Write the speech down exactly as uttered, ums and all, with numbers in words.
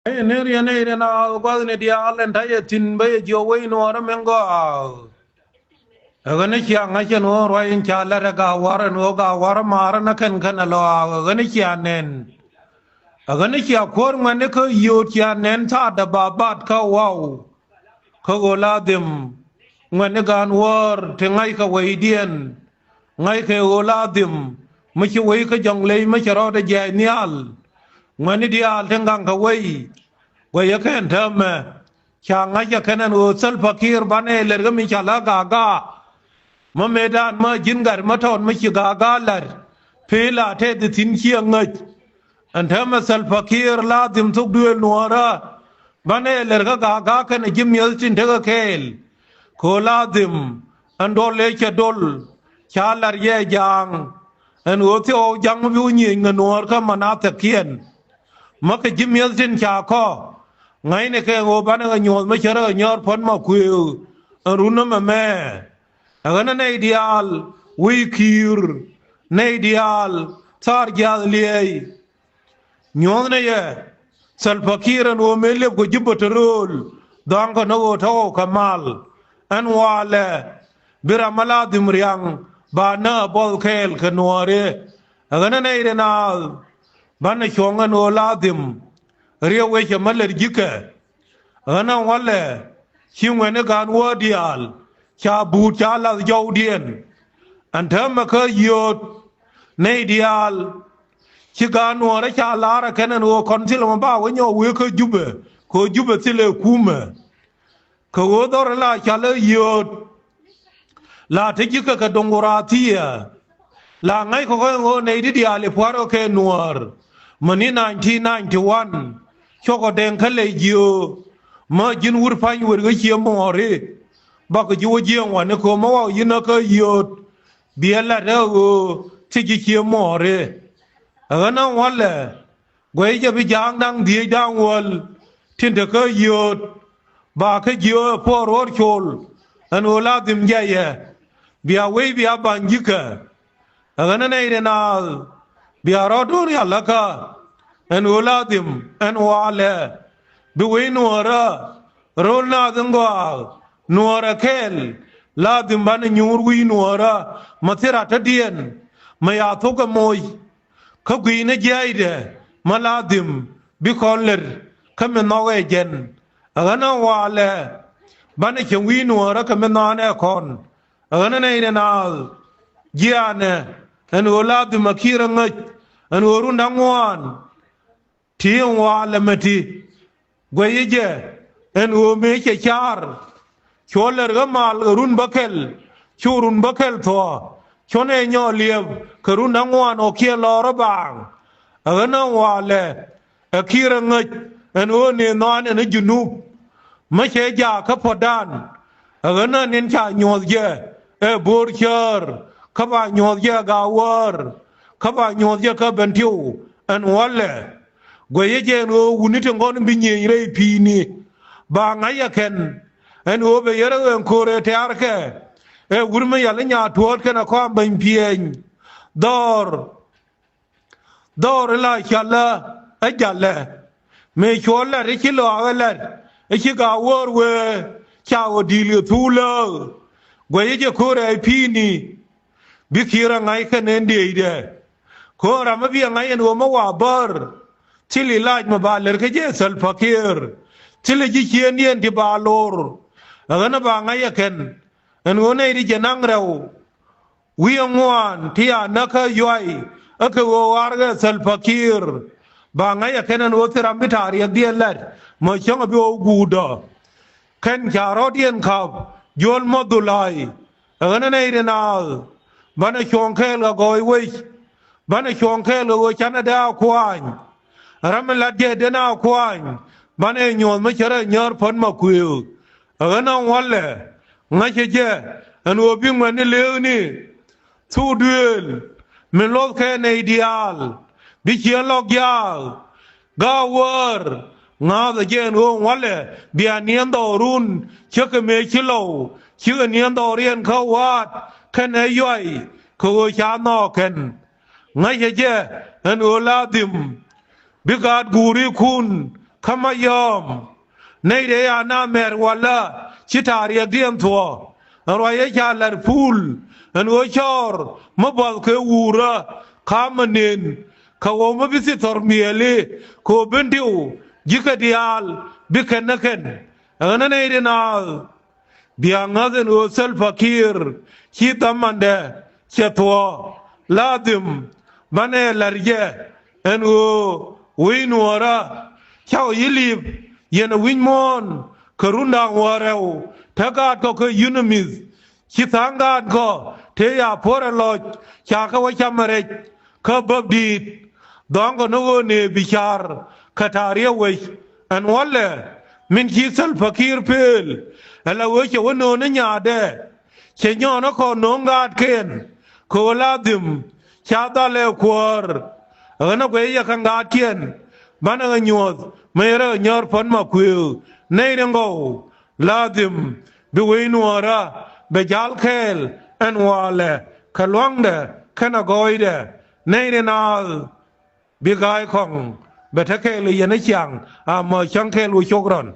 Ni riɛn ni riɛn a gua̱thni diaal ɛn ta̱yɛ thi̱n bä yɛ jiɔ wec nuɔɔrä min gɔaa. Ɛ ɣän cia ŋa̱c ɛn ɣöö ruac in ca lät ɛ Gaawarä ɛn ɣöö Gaawarä maarä nä kɛn kɛn ɛ lɔ a ɣän cia nɛn. Ɛ ɣän cia kuäär ŋuɛ̈tni kä yio̱o̱t cia nɛn thaatdä ba bat kä waw. Kä ɣöö la dhim ŋuɛ̈tni gaan wäär ti ŋa̱ckɛ wecdiɛn. Ŋa̱ckɛ ɣöö la dhim mi ci wec kä Jɔŋley mi cɛ rɔɔdɛ jiaac nhial. Ŋuɛ̈tni diaal ti ŋa̱ckɛ wec. Guɛcɛ kɛn täämɛ ca ŋa̱ckɛ kɛn ɛn ɣöö Salva Kiir banɛ lɛr kä mi ca la Gaagaa. Mi mëëdan mi ji̱n gat mi tɔt mi ci Gaagaa la̱t pee la tɛth thi̱n ciɛ ŋäc. Ɛn täämɛ Salva Kiir la dhim thok duëël nuɔ̱ɔ̱rä. Banɛ lɛr kä Gaagaa kɛnɛ ji̱ mi̱eth tin tekɛ kɛɛl. Kɛ ɣöö la dhim ɛn duɔl ëë cɛ dol ca la̱r yɛ ja̱a̱ŋ. Ɛn ɣöö thiɔɔk ja̱ŋ mi bi wä nyiëëny ŋɛ nuɔ̱ɔ̱r kä manathɛkiɛn. Mäkɛ ji̱ mi̱eth tin ca kɔ ŋa̱cnikɛ ɣöö banɛ kɛ nyuɔ̱th mi cärä kɛ nyäär puɔ̱n ma kuëë. Ɛn run ɛmɛ mɛ ɛ ɣän ɛ nɛy diaal wec Kiir, nɛy diaal thaar jiaath liɛɛy. Nyuɔ̱thni yɛ Salva Kiir ɛn ɣöö mëë liep kɛ ji̱ bä te rööl dhɔaŋkɛ ni ɣöö tɔ̱ ɣɔw kɛ mal. Ɛn walɛ bi ram mi la dhim riaŋ ba nä buɔth kɛɛl kɛ nuɔɔri. Ɛ ɣän ɛ nɛy ri naath banɛ cuɔ̱ŋ ɛn ɣöö la dhim riɛw wecɛ mi lät ji̱kɛ. Ɣän ɛ walɛ ci ŋuɛ̈tni gaan wäär diaal ca buut ca lath jɔwdiɛn. Ɛn täämɛ kä yio̱o̱t nɛy diaal ci gaan nuɔɔrä ca la̱r ɛ kɛn ɛn ɣöö kɔn thilɛ mɔ ba wä nyɔk wëë kä Jubɛ kɛ ɣöö Jubɛ thilɛ kumɛ. Kɛ ɣöö dhɔr la cɔal i̱ yio̱o̱t la te ji̱ kɛ kɛ doŋ ɣöö raathiɛ. La ŋa̱c kɔk ɛn ɣöö nɛy ti diaal i̱ pua̱r kɛ kɛ nuäär. Mäni nineteen ninety-one cɔkɔ dɛŋ kä lɛy jiöö. Mä ji̱n wur pa̱ny wër ɣä cie muɔɔri. Bakɔ ji̱ wä jiɛɛŋ wa̱ni kööm mä waw yi̱n ɣä kä yio̱o̱t. Biɛ lat ɛ ɣöö ti ji̱ cie muɔɔri. Ɛ ɣän ɛ walɛ guɛy jɛ bi ja̱a̱ŋ da̱ŋ dhieec da̱ŋ wäl tin te kä yio̱o̱t. Ba kä jiöö ɛ puɔɔr ruɔ̱ɔ̱r col ɛn ɣöö la dhim jiayɛ. Bia wec bia ba̱ny ji̱kɛ. Ɛ ɣän ɛ nɛy ri naath bia rɔɔd do̱r yaläkä. Ɛn ɣöö la dhim ɛn walɛ bi wec nuɔ̱ɔ̱rä. Ro̱l naath in gɔaa nuɔ̱ɔ̱rä kɛɛl. La dhim banɛ nyuur wi̱i̱ nuɔ̱ɔ̱rä. Mä thira tädiɛn mä ya thok ɛ moc. Kä gui̱i̱ni jiɛcdɛ mä la dhim bi kɔn lɛr kä mi nhɔk ɛ jɛn. Ɛ ɣän ɛ walɛ banɛ cieŋ wi̱i̱ nuɔ̱ɔ̱rä kɛ mi nhɔaanɛ kɔn. Ɛ ɣän ɛ nɛy ri naath jiaanɛ ɛn ɣöö la dhim ɛ Kiir ɛ ŋäc ɛn ɣöö run da̱ŋ ŋuan. Ti ɛn walɛ mɛ ti guɛyä jɛ ɛn ɣöö mëë cɛ ca̱r. Cuɔ lɛr ɣä mal kɛ run bäkɛl cu run bäkɛl thuɔ̱ɔ̱. Cuɔ̱n ɛ nyɔɔk liɛp kɛ run da̱ŋ ŋuan ɔ kiɛ lɔɔr ɛ baaŋ. Ɛ ɣän ɛ walɛ ɛ Kiir ɛ ŋäc ɛn ɣöö ni nhɔaanɛ ni Junub. Mä cɛ jaak kä puɔ̱tdan. Ɛ ɣän ɛ niɛn ca nyuɔ̱th jɛ ɛ Bo̱o̱r Cäär. Kä ba nyuɔ̱th jɛ Gaawäär. Kä ba nyuɔ̱th jɛ kä Bɛntiu ɛn walɛ. Guɛyä jɛ ɛn ɣöö wutni tin kɔn bi nyiëëny rɛy pi̱i̱ni. Ba ŋa̱c ɛ kɛn ɛn ɣöö bɛ yɛr ɛ ɣöö ɛn ko̱r ɛ tɛ̈rkɛ. Ɛ wur mi yal i̱ nyaa tuɔ̱ɔ̱t kɛn ɛ kɔam bäny piɛny. Dhɔr dhɔr ila cɔalä ɛ jalɛ. Mëë cuɔ lɛt i̱ ci lɔaakä lɛt i̱ ci Gaawäär wee ca ɣöö di̱i̱l kɛ thuulä. Guɛcä jɛ ko̱r ɛ pi̱i̱ni. Bi Kiir ɛ ŋa̱c kɛn ɛn diecdɛ. Ko̱r ram mi bi ɛ ŋa̱c ɛn ɣöö mi wa bär. Thil ilac mi ba lɛr kä jɛ Salva Kiir. Thil ji̱ ciëëndiɛn ti ba lor. Ɛ ɣän ɛ ba ŋa̱c ɛ kɛn ɛn ɣöö nɛy ti jɛ naŋ rɛw. Wi̱i̱ ŋuan ti a näk kä yuay. Ɛ kɛ ɣöö ɣa̱r kɛ Salva Kiir. Ba ŋäc ɛ kɛn ɛn ɣöö thil ram bi ta̱a̱ riɛkdiɛn la̱t mɔ cäŋ ɛ bi ɣöö guutdɔ. Kɛn ca rɔ̱diɛn ka̱p juɔ̱l mɔ dhulay. Ɛ ɣän ɛ nɛy ri naath banɛ cuɔ̱ɔ̱ŋ kɛɛl kɛ gɔɔy wec. Banɛ cuɔ̱ɔ̱ŋ kɛɛl kɛ ɣöö canɛ dee a kuaany. Ram mi lat jɛ den a kuaany banɛ nyuɔ̱th mi cärɛ nyäär pän ma kuëë. Ɛ ɣän ɛ walɛ ŋäcɛ jɛ ɛn ɣöö bi ŋuɛ̈tni leekni. Thuk duëël min luɔ̱thkɛ nɛy diaal bi ciɛŋ lɔk jaak. Gaawäär ŋa̱a̱thɛ jɛ ɛn ɣöö walɛ bia niɛn dhɔɔrun. Cä kɛ mëë ci lɔw cikɛ niɛn dhɔɔriɛn kä wa̱a̱t kɛnɛ yuay kɛ ɣöö ca nhɔɔk kɛn. Ŋäcɛ jɛ ɛn ɣöö la dhim bi gaat guurikun Kä Mayɔm, nɛy dee ya na mɛr walä ci ta̱a̱ riɛkdiɛn thuɔ̱ɔ̱. Ɛn ruac ëë ca la̱r puul ɛn ɣöö cɔɔr mi buɔth kɛ wuurä ka̱m mi nen. Kɛ ɣöö mi bi thith thɔr miɛɛli kɛ ɣöö Bentiu ji̱ kɛ diaal bi kɛn ni kɛn. Ɛn ɣän nɛy dee naath bia ŋäth ɛn ɣöö Salva Kiir ci dhamandɛ cɛ thuɔ̱ɔ̱. Ladhim banɛ la̱r jɛ ɛn ɣöö wec nuɔɔrä cakɔ yi liip yɛn ɛ wi̱c muɔ̱ɔ̱n kɛ run da̱ŋ wäl rɛw. Te gaatkɔ kɛ UNMISS ci tha̱a̱ŋ gaatkɔ tëë ya puɔ̱rɛ lɔc ca kɛ wä cam rɛc. Kä bäp di̱i̱t dhɔ̱a̱ŋkɔ ni ɣöö nëë bi ca̱r kɛ ta̱a̱ riɛw wec. Ɛn wälɛ min ci Salva Kiir pëël ɛ la ɣöö cɛ wä nööŋ ni nyaatdɛ. Cɛ nyɔɔn ɛ kɔn nööŋ gaatkiɛn kɛ ɣöö ladhim ca dhalɛ kuäär. Ɣän ɛ guɛy yɛ kɛn gaatkiɛn banɛ ɣä nyuɔ̱th mëë rɛ ɣä nyäär pän ma kuëëk nɛy ri ŋɔw. Ladhim bi wec nuɔɔrä bɛ ja̱l kɛɛl ɛn walɛ kɛ lua̱ŋdɛ kɛnɛ gɔɔydɛ. Nɛy ri naath bi ga̱a̱c kɔŋ bɛ te kɛɛl yɛn ɛ ciaŋ. Amɔ cäŋ kɛɛl wä cok rɔn.